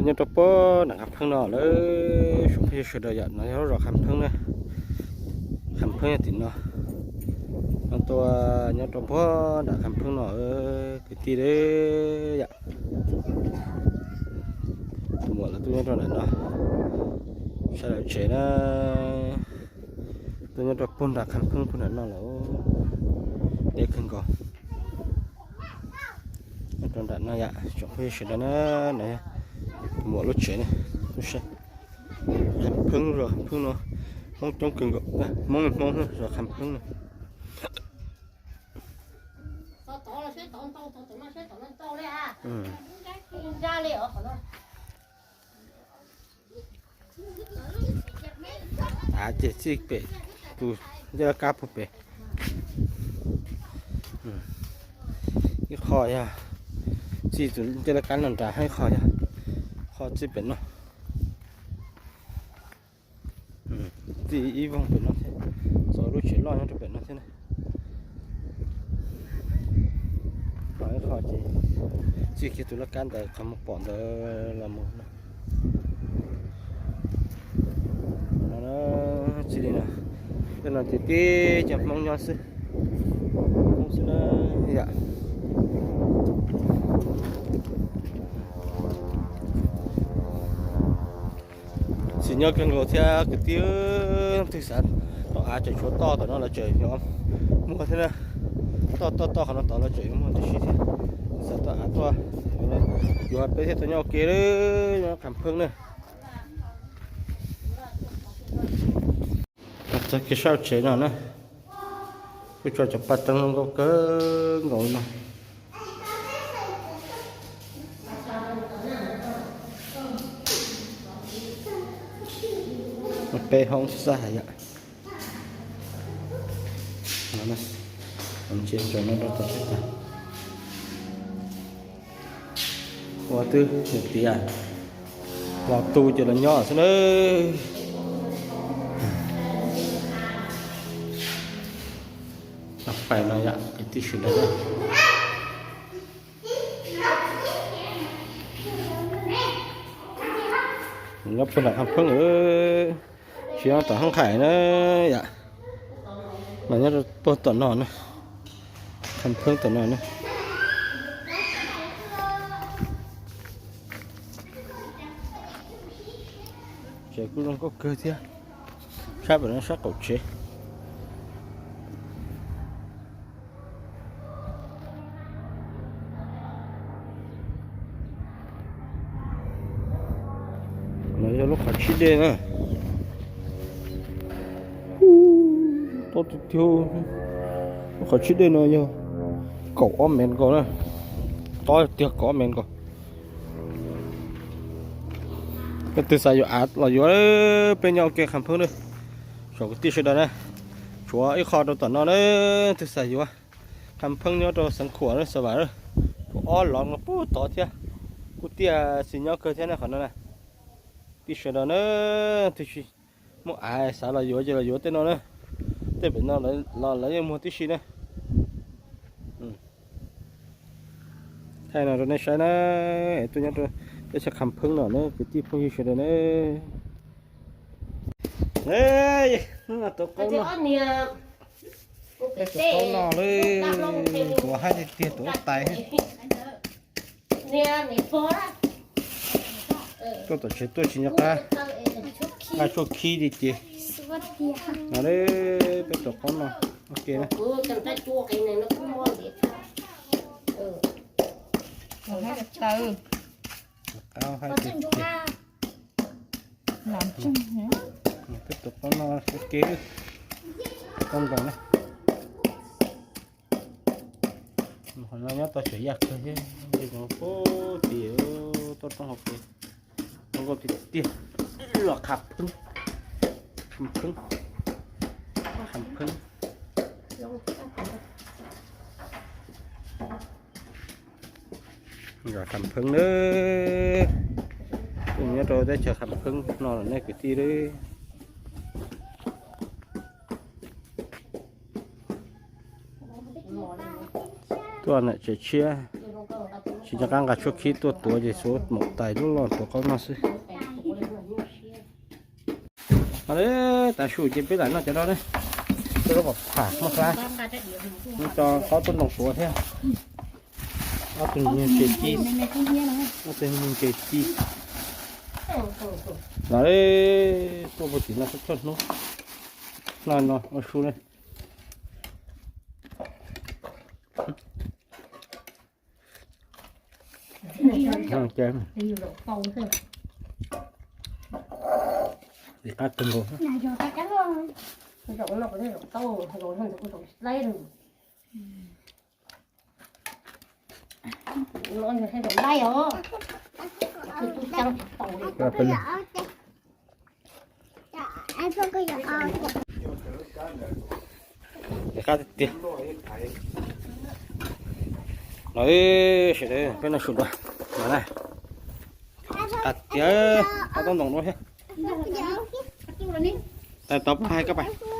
Nyob rau puag nram Kham Pheeb no lawm, tsoom phooj ywg sawv daws yom, no yog lub zos Kham Pheeb na. Kham Pheeb nyob tim no, no tuaj nyob rau puag nram Kham Pheeb no, kwv tij yom. Tus muam lawv tuaj nyob rau nram no, saib lawv tsev na. Tuaj nyob rau puag nram Kham Pheeb puag nram no lawm, deb kawg nkaus. Nyob rau nram no yom, tsoom phooj ywg sawv daws na, no yog tus muam lub tsev na, lub sab Kham Pheeb, zos Kham Pheeb no Hmoob coob kawg nkaus, Hmoob Hmoob zos Kham Pheeb no. Av ces txij pem tus ncej laj kab puag pem, ib qho yog txij tus ncej laj kab no nrad, ib qho yog qho txij pem no. Txij ib voog pem no thiab, txog lub tsev loj nyob rau pem no thiab na. Ib qho ces txij kiag tus laj kab ntawd qhov muag pom ntawd los mus no. Txij li no, tej no ces tib cov Hmoob nyob xwb, Hmoob xwb na yom. Tsim nyog kawg nkaus thiab kwv tij, leej twg xav tau av tseem tshuav toj tom no lawv tseem yuav muag thiab na. Toj toj toj qhov no tod lawv tseem yuav muag tib si thiab. Xav tau av tuaj yuav peb thiaj tau nyob ua ke, nyob Kham Pheeb na. Txog kiag sab tsev no na, kuj tso cov paj teeb zoo nkauj kawg nkaus no. Peb hoob xab hais yom. Ntsia ntsoov no rau tom teb tag. Ua twb tiav los tu ces los nyob xwb na. Pais no yom kwv tij sawv daws. Nyob puag nram Kham Pheeb, tsis nyob tom Hoob Qhais na yom. Mas nyob puag tom no na, Kham Pheeb tom no na. Tsev kuj zoo nkauj kawg thiab. Sab pem no sab qaum tsev. No yog lub qhov tsib dej na. Tob tiag tiag. Lub qhov tsib dej no yog kaum ob mev nkaus na. Tob tiag, kaum ob mev nkaus. Leej twg xav yuav av los yuav, peb nyob ua ke Kham Pheeb na. Tsoom kwv tij sawv daws na, tshuav ib qho rau tom no na, leej twg xav yuav. Kham Pheeb nyob rau Xeev Khuam na, Xav Vam na. Tshuav ob lov no puag tod thiab. Kuj tiaj xis nyob kawg thiab na qhov no na. Tij sawv daws na, twg tsis muaj av xav los yuav ces los yuav tej no na. Tej pem no los lawv yeej muag tib si na. Thaij no rau nej saib na, tuaj nyob rau teb chaws Kham Pheeb no na kwv tij phooj ywg sawv daws na. Tus qaub no, tus qaub no lawm, tus haib tiag tiag tus tais. Tuaj tom tsev tuaj tsis nco qab nqa tshuaj khib li ces no, peb tus qaub no ua ke na. Qaub haib tiag tiag. Peb tus qaub no ua ke, qaub nkaus na. Qhov no nyob tau tseem yaj kawg thiab, pub tim toj roob hauv pes. Zoo nkauj tiag tiag. Los Kham Pheeb, Kham Pheeb, Kham Pheeb. Zos Kham Pheeb nawb. Nyob rau teb chaws Kham Pheeb no los nej kwv tij. Tuaj ntawm tsev tshiab, Tsis nco qab nqa tshuaj khib tuaj tuav ces xuav maum tais loj loj tuav qaub noj xwb. Hos le, tav su ces peb lam noj cov no ne. Peb lub qos tham muaj hlab, muab cov qaub tuaj ntoo tuav thiab. Ob tug ntses ci, ob tug ntses ci. Los, tuaj puag tim no txhua hnub, noj no ua su ne. Qab tag nkaus. Qab tiag. Los, sawv daws peb noj su dua no na. Qab tiag, qab tau ntoo dua thiab. Tais tod pab hais koj pais.